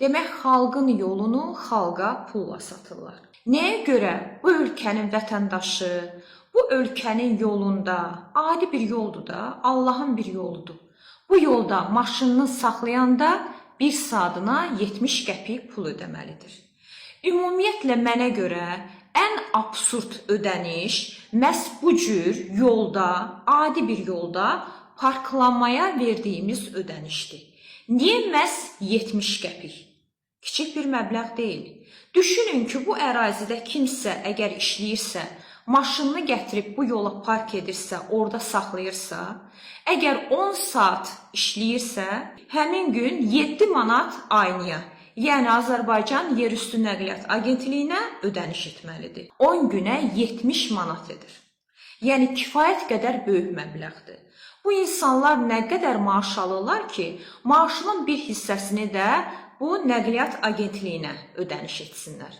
Demək, xalqın yolunu xalqa pulla satırlar. Nəyə görə bu ölkənin vətəndaşı bu ölkənin yolunda, adi bir yoldur da, Allahın bir yoludur. Bu yolda maşınını saxlayanda bir saatına 70 qəpik pul ödəməlidir. Ümumiyyətlə mənə görə ən absurd ödəniş məhz bu cür yolda, adi bir yolda parklanmaya verdiyimiz ödənişdir. Niyə məhz 70 qəpik? Kiçik bir məbləğ deyil. Düşünün ki, bu ərazidə kimsə əgər işləyirsə, maşınını gətirib bu yola park edirsə, orada saxlayırsa, əgər 10 saat işləyirsə, həmin gün 7 manat aynaya, yəni Azərbaycan Yerüstü Nəqliyyat Agentliyinə ödəniş etməlidir. 10 günə 70 manat edir. Yəni kifayət qədər böyük məbləğdir. Bu insanlar nə qədər maaş alırlar ki, maaşının bir hissəsini də bu nəqliyyat agentliyinə ödəniş etsinlər.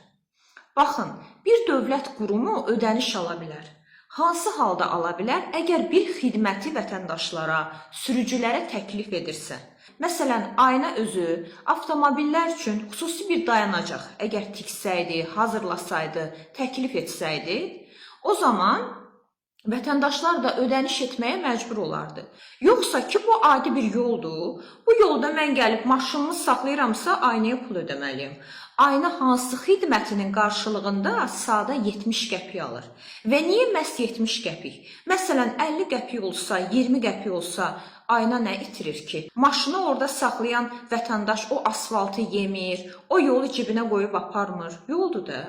Baxın, bir dövlət qurumu ödəniş ala bilər. Hansı halda ala bilər? Əgər bir xidməti vətəndaşlara, sürücülərə təklif edirsə. Məsələn, ayna özü avtomobillər üçün xüsusi bir dayanacaq əgər tiksəydi, hazırlasaydı, təklif etsəydi, o zaman vətəndaşlar da ödəniş etməyə məcbur olardı. Yoxsa ki, bu adi bir yoldur. Bu yolda mən gəlib maşınımı saxlayıramsa, aynaya pul ödəməliyəm. Ayna hansı xidmətinin qarşılığında sadə 70 qəpik alır? Və niyə məhz 70 qəpik? Məsələn, 50 qəpik olsa, 20 qəpik olsa, ayna nə itirir ki? Maşını orada saxlayan vətəndaş o asfaltı yemir, o yolu cibinə qoyub aparmır. Yoldur da.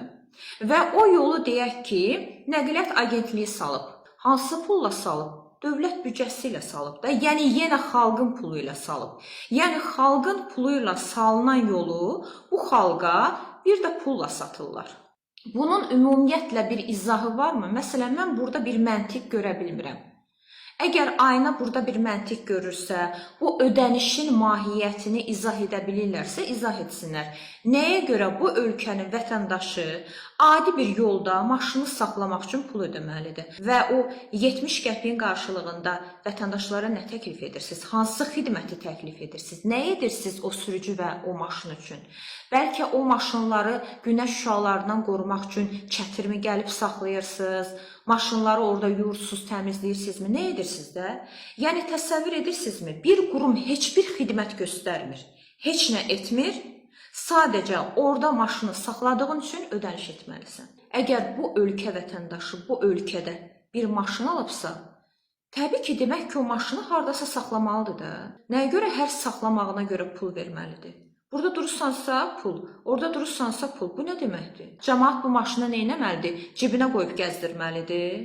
Və o yolu deyək ki, nəqliyyat agentliyi salıb. Hansı pulla salıb? Dövlət büdcəsi ilə salıb da. Yəni yenə xalqın pulu ilə salıb. Yəni xalqın pulu ilə salınan yolu bu xalqa bir də pulla satırlar. Bunun ümumiyyətlə bir izahı varmı? Məsələn, mən burada bir məntiq görə bilmirəm. Əgər ayna burada bir məntiq görürsə, bu ödənişin mahiyyətini izah edə bilirlərsə, izah etsinlər. Nəyə görə bu ölkənin vətəndaşı adi bir yolda maşını saxlamaq üçün pul ödəməlidir və o 70 qəpiyin qarşılığında vətəndaşlara nə təklif edirsiniz? Hansı xidməti təklif edirsiniz? Nə edirsiniz o sürücü və o maşın üçün? Bəlkə o maşınları günəş şüalarından qorumaq üçün çətirmi gəlib saxlayırsınız? Maşınları orada yuyursunuz, təmizləyirsinizmi? Nə edirsiniz də? Yəni təsəvvür edirsinizmi? Bir qurum heç bir xidmət göstərmir. Heç nə etmir. Sadəcə orada maşını saxladığın üçün ödəniş etməlisən. Əgər bu ölkə vətəndaşı bu ölkədə bir maşın alıbsa, təbii ki, demək ki, o maşını hardasa saxlamalıdır da. Nəyə görə hər saxlamağına görə pul verməlidir? Burada durursansa pul, orada durursansa pul. Bu nə deməkdir? Camaat bu maşını nə etməlidir? Cibinə qoyub gəzdirməlidir?